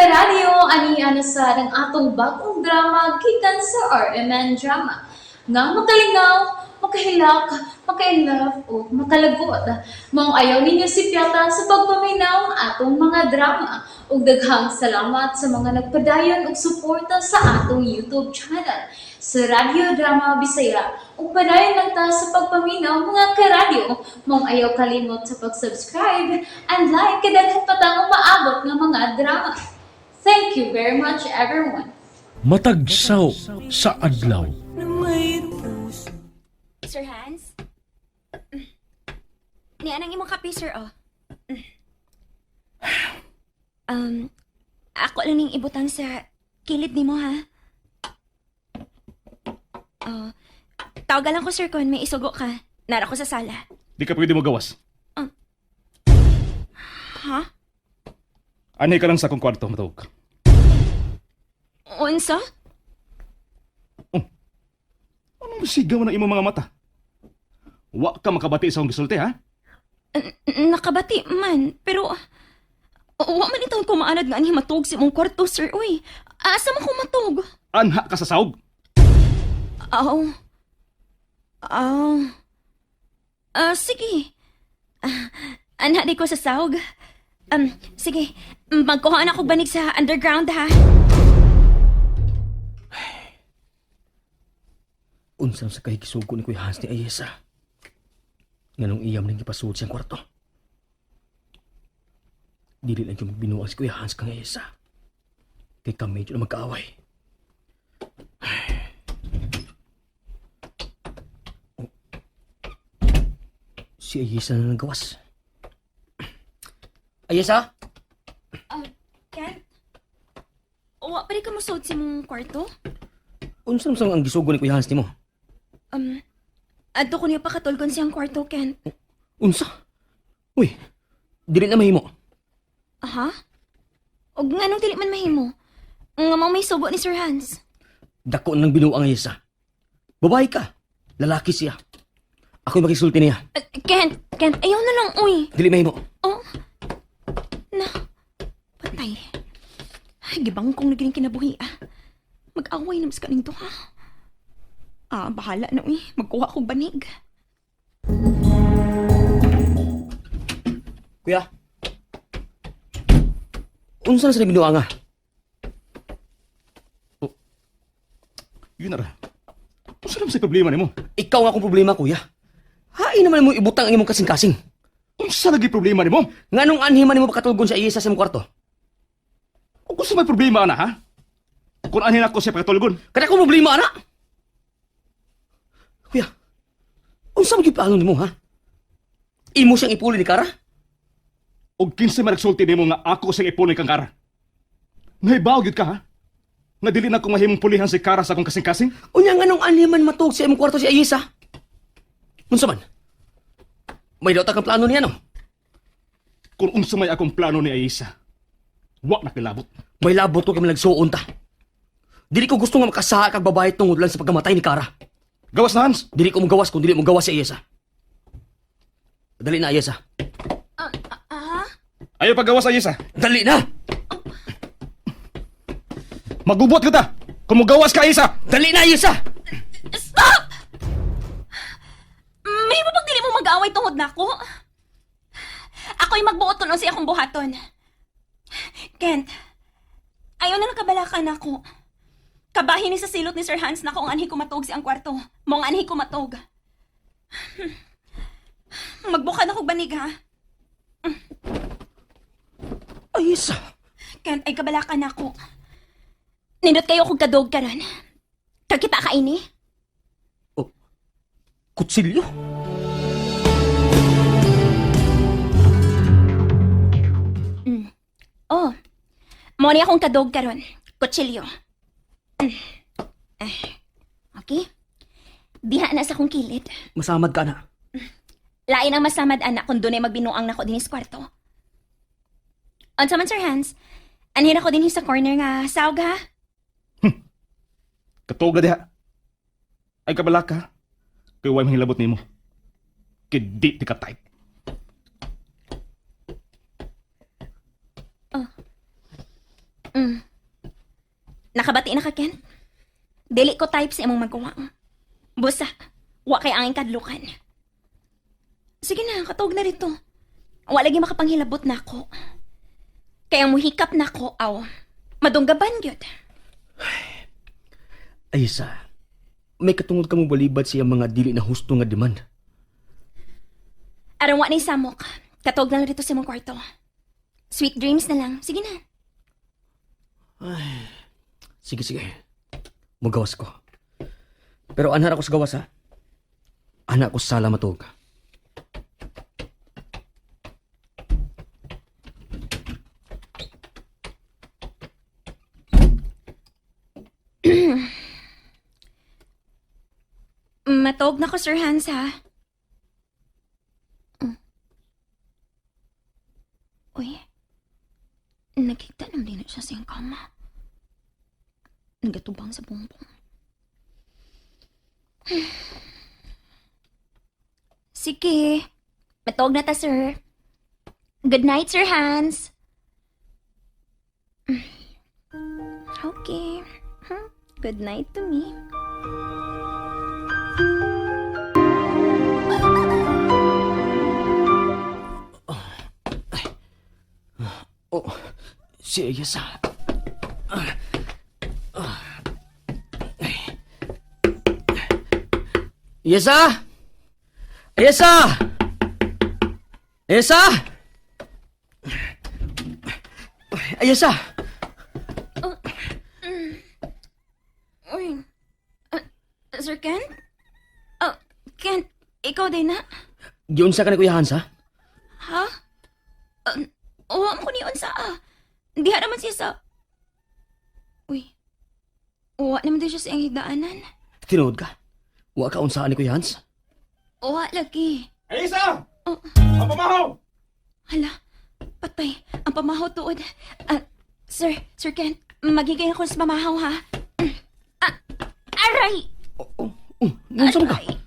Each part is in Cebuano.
Karadyo, ani na sa ang atong bagong drama gikan sa RMN Drama. Nga makalingaw, makahilak, makainlove o makalagot. Maong ayaw ninyo sipyata sa pagpaminaw ang atong mga drama. Ug daghang salamat sa mga nagpadayon og suporta sa atong YouTube channel sa Radyo Drama Bisaya. Ug padayon lang ta sa pagpaminaw, mga karadyo. Maong ayaw kalimot sa pag-subscribe and like kay daghan pa tang umaabot nga mga drama. Thank you very much, everyone. Matagsaw sa adlaw. Sir Hans? Ni anang imong kape, sir, oh. Ako lang ning ibutang sa kilid nimo, ha? Oh, tawagan lang ko, sir, kung may isugo ka. Nara ko sa sala. Di ka pwede mo gawas. Ha? Anay ka lang sa akong kwarto, matawag. Unsa? Anong sigaw ng imong mga mata? Wa ka makabati sa akong gisulti, ha? Nakabati man, pero wa man itong kumaanad nga anhi matug sa imong kwarto, sir. Uy, asa man ko matug? Anha ka sa sahog. Aw. Aw. Ah, sige. Ah, anha di ko sa sahog. Sige, magkuha na ako banig sa underground, ha? Unsam sa kahigisugo ni Kuya Hans ni Ayesa. Nganong iyam nang gipasuod siyang kwarto. Dili lang yung magbinuang si Kuya Hans kang Ayesa. Kay kami medyo na magkaaway. Ay. Oh. Si Ayesa na nagawas. Ayesa? Kent? Wa pa rin ka musuod sa imong kwarto? Unsam sa ang gisugo ni Kuya Hans nimo? Adto ko niya pakatulgon siyang kwarto, Kent. Unsa? Uy, dili na mahimo. Aha? Og nganong dili man mahimo? Nga mao may sugo ni Sir Hans. Dako nang binuang Ayesa. Babae ka. Lalaki siya. Ako'y makisulti niya. Kent, Kent, ayaw na lang, uy. Dili mahimo. Oh. Na. Patay. Ay, gibangkong na gining kinabuhi, ah. Mag-away na mas kaning duha. Ah, bahala na, uy. Magkuha kog banig. Kuya. Unsa na sa binuang nga? Yun na ra. Unsa naman sa problema nimo? Ikaw nga akong problema, kuya. Hain naman mo ibutang ang imong kasing-kasing. Unsa lagi problema nimo? Nganong anhi man nimo pakatulgon sa Ayesa sa imong kwarto? Ug unsa may problema ana, ha? Kung anhin ako siya pakatulgon. Kada akong problema ana. Kuya, unsa man gyud plano nimo ha? Imo siyang ipuli ni Kara? Og kinsa man nagsulti nimo nga ako siyang ipuloy kang Kara? Nahibaw gyud ka, ha? Nga dili na ko mahimong pulihan si Kara sa akong kasing-kasing? Unya nganong anhi man matuog sa imong kwarto si Ayesa? Unsa man? May dota kang plano niya no? Kung unsa may akong plano ni Ayesa, wa na kilabot. May labot ko kay malagsuon ta. Dili ko gusto nga makasaha kag babae tungod lang sa pagkamatay ni Kara. Gawas na, Hans. Dili ko mogawas kung dili mo gawas si Ayesa. Dali na, Ayesa. Ah, ah, Ayaw paggawas, Ayesa. Dali na! Magubot kita. Kung mogawas ka, Ayesa. Dali na, Ayesa! Stop! May pag dili mo mag-away tungod nako. Ako'y magbuot tunon sa akong buhaton. Kent, ayaw na lang kabalakan ako. Kabahin ni sa silot ni Sir Hans na kung anhi kumatog si ang kwarto. Mong anhi kumatog. Magbuka na kog banig, ha? Ayesa! Kent, ay kabalakan ako. Nindot kayo kog kadog karon. Kakita ka ini? Oh, kutsilyo? Oh. Mo ni akong kadog karon. Kutsilyo. Ah, okay. Diha na sa akong kilid. Masamad ka na. Lain ang masamad anak kung dunay magbinuang nako dinhi sa kwarto. Unsa man, Sir Hans? Anhin ako dinhi sa corner nga sawg, ha? Katog na diha. Ay kabalaka. Kay way mahilabot nimo. Kay di ti ka type. Nakabati na ka, Ken? Dili ko type sa imong magkuwang. Busa, wa kay angin kadlukan. Sige na, katog na rito. Wa lagi makapanghilabot na ako. Kaya muhikap na ako, aw. Madunggaban gyud. Ayesa, may katungod ka mo balibad siya mga dili na husto nga demand. Aron wa na'y samok. Katog na lang rito sa imong kwarto. Sweet dreams na lang. Sige na. Sige, sige. Magawas ko. Pero anhar ako sa gawas, ha? Ana ako sa sala matug. Matog na ko, Sir Hans, ha? Mm. Uy. Nakita naman din na siya sa iyang kama. Nagatubang sa bumbong. Sige. Matog na ta, sir. Good night, Sir Hans. Okay. Good night to me. Oh, si Ayesa. Ayesa! Ayesa! Ayesa! Ayesa! Uy. Sir Ken? Oh, Ken, ikaw din na? Giunsa ka ni Kuya Hans, ha? Ha? Uwa mo ko niyon sa ah. Diha naman siya sa... Uy. Uwa naman din siya sa iyang higdaanan. Tinuod ka? Wa ka unsaan ni Kuya Hans? Uwa lagi. Ayesa! Oh. Ang pamahaw! Hala, patay. Ang pamahaw tuod. Ah, sir, Sir Ken, magiging ako sa pamahaw ha. Ah, aray! Oh, oh, unsa man ka? Aray!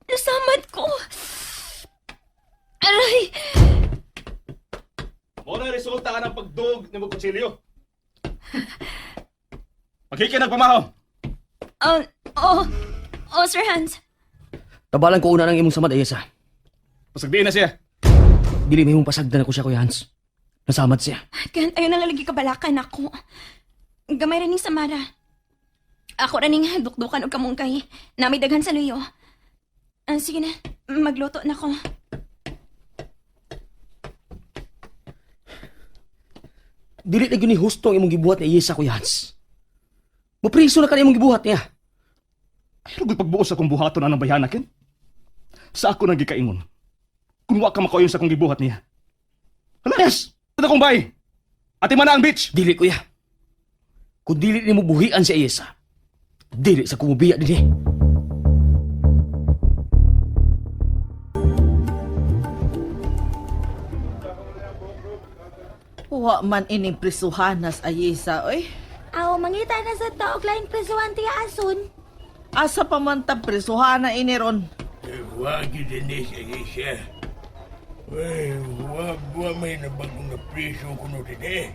Nasamad ko! Aray! Mo na resulta ka ng pagdug ni mo kutsilyo. Paghikin nagpamahaw! Oh, oh, oh, Sir Hans. Tabalan ko una ng imong samad, Ayesa. Pasagdiin na siya. Dili may mong pasagdan ako siya, Kuya Hans. Nasamad siya. Kent, ayaw na lalagi kabalakan ako. Gamay rin ni Samara. Ako rin ning dukdukan og kamungkay. Nami daghan sa luyo. Ah, sige na, magluto na ko. Dili na gyud ni husto ang imong gibuhat ni Ayesa, Kuya Hans. Mapriso na ka na imong gibuhat niya. Ay, rugoy pagbuo sa akong buhaton anang bayana, Ken. Sa ako nang gikaingon. Kung wa ka makauyon sa akong gibuhat niya. Hala, yes! Ito akong bay! Ati man na ang beach! Dili, Kuya. Kung dili nimo buhian si Ayesa, dili sa kumubiya dinhi. Wa man ining prisuhanas ayisa oy. Aw, mangita na sa taog laing prisuhan tiya ason. Asa pa man ta prisuhana ini ron? Wag yun din sa isa. Ay, wag wa may nabagong na preso kuno din eh.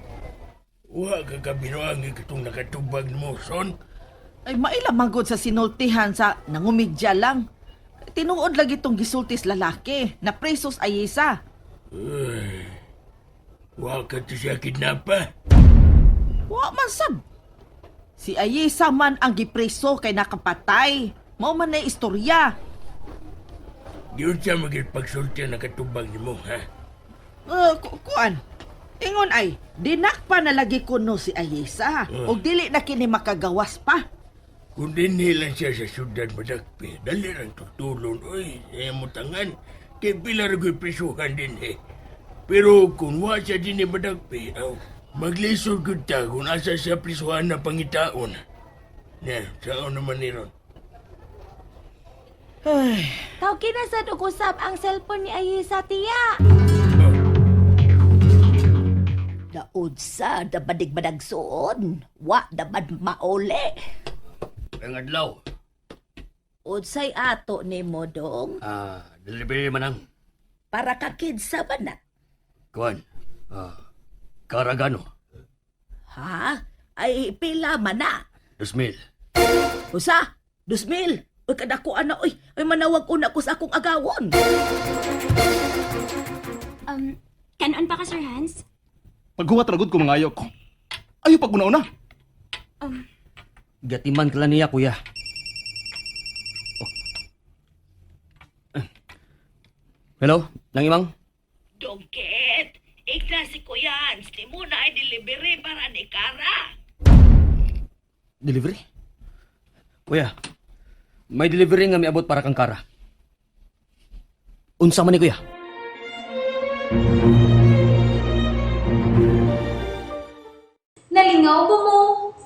Wa ka kabinuang itong nakatubag mo, son. Ay maila magod sa sinultihan sa nangumidya lang. Tinuod lagi tong gisultis lalaki na presos ayisa. Ay, wa ka to siya kidnapa. Wa man sab. Si Ayesa man ang gipreso kay nakapatay. Mao man na istorya. Yun siya magipagsulti ang nakatubag ni mo, ha? Kuan. Ingon ay, dinakpa na lagi kuno si Ayesa. Og dili na kini makagawas pa. Kung din lang siya sa syudad madakpi, dali lang tutulon, oy, sa mo tangan. Kay pila rin ko'y presuhan din eh. Pero kung wa siya din eh madakpi, aw, maglisod gud ta kung asa siya prisuhan na pangitaon. Na, saan naman ni Ron? Tawag na sad og usab ang cellphone ni Ayesa tiya. Daod sa dabadig badagsuon, wa dabad mauli. Ang adlaw, Unsay ato nimo dong delivery man ang para ka kinsa man na. kuan. Karagano. Ha? Ay, pila man na. 2,000. Usa, 2,000. Uy, kadako ana, uy. Ay, manawag una ko sa akong agawon. Kanon pa ka, Sir Hans? Paghuwat ra gud ko mangayo ko. Ayo pag una-una. Gatiman ka lang niya, kuya. Oh. Eh. Hello, nang imang? Dongket, igna si Kuya Hans. Di mo na ay delivery para ni Kara. Delivery? Kuya, may delivery nga miabot para kang Kara. Unsa man ni kuya? Nalingaw ba mo?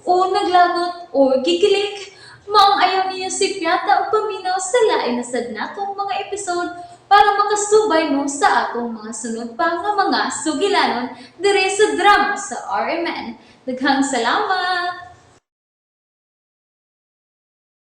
O naglagot o gikilig? Maong ayaw niyo si Piata o paminaw sa lain na sad natong mga episode para makasubay mo sa atong mga sunod pa nga mga sugilanon dire sa drama sa RMN. Daghang salamat!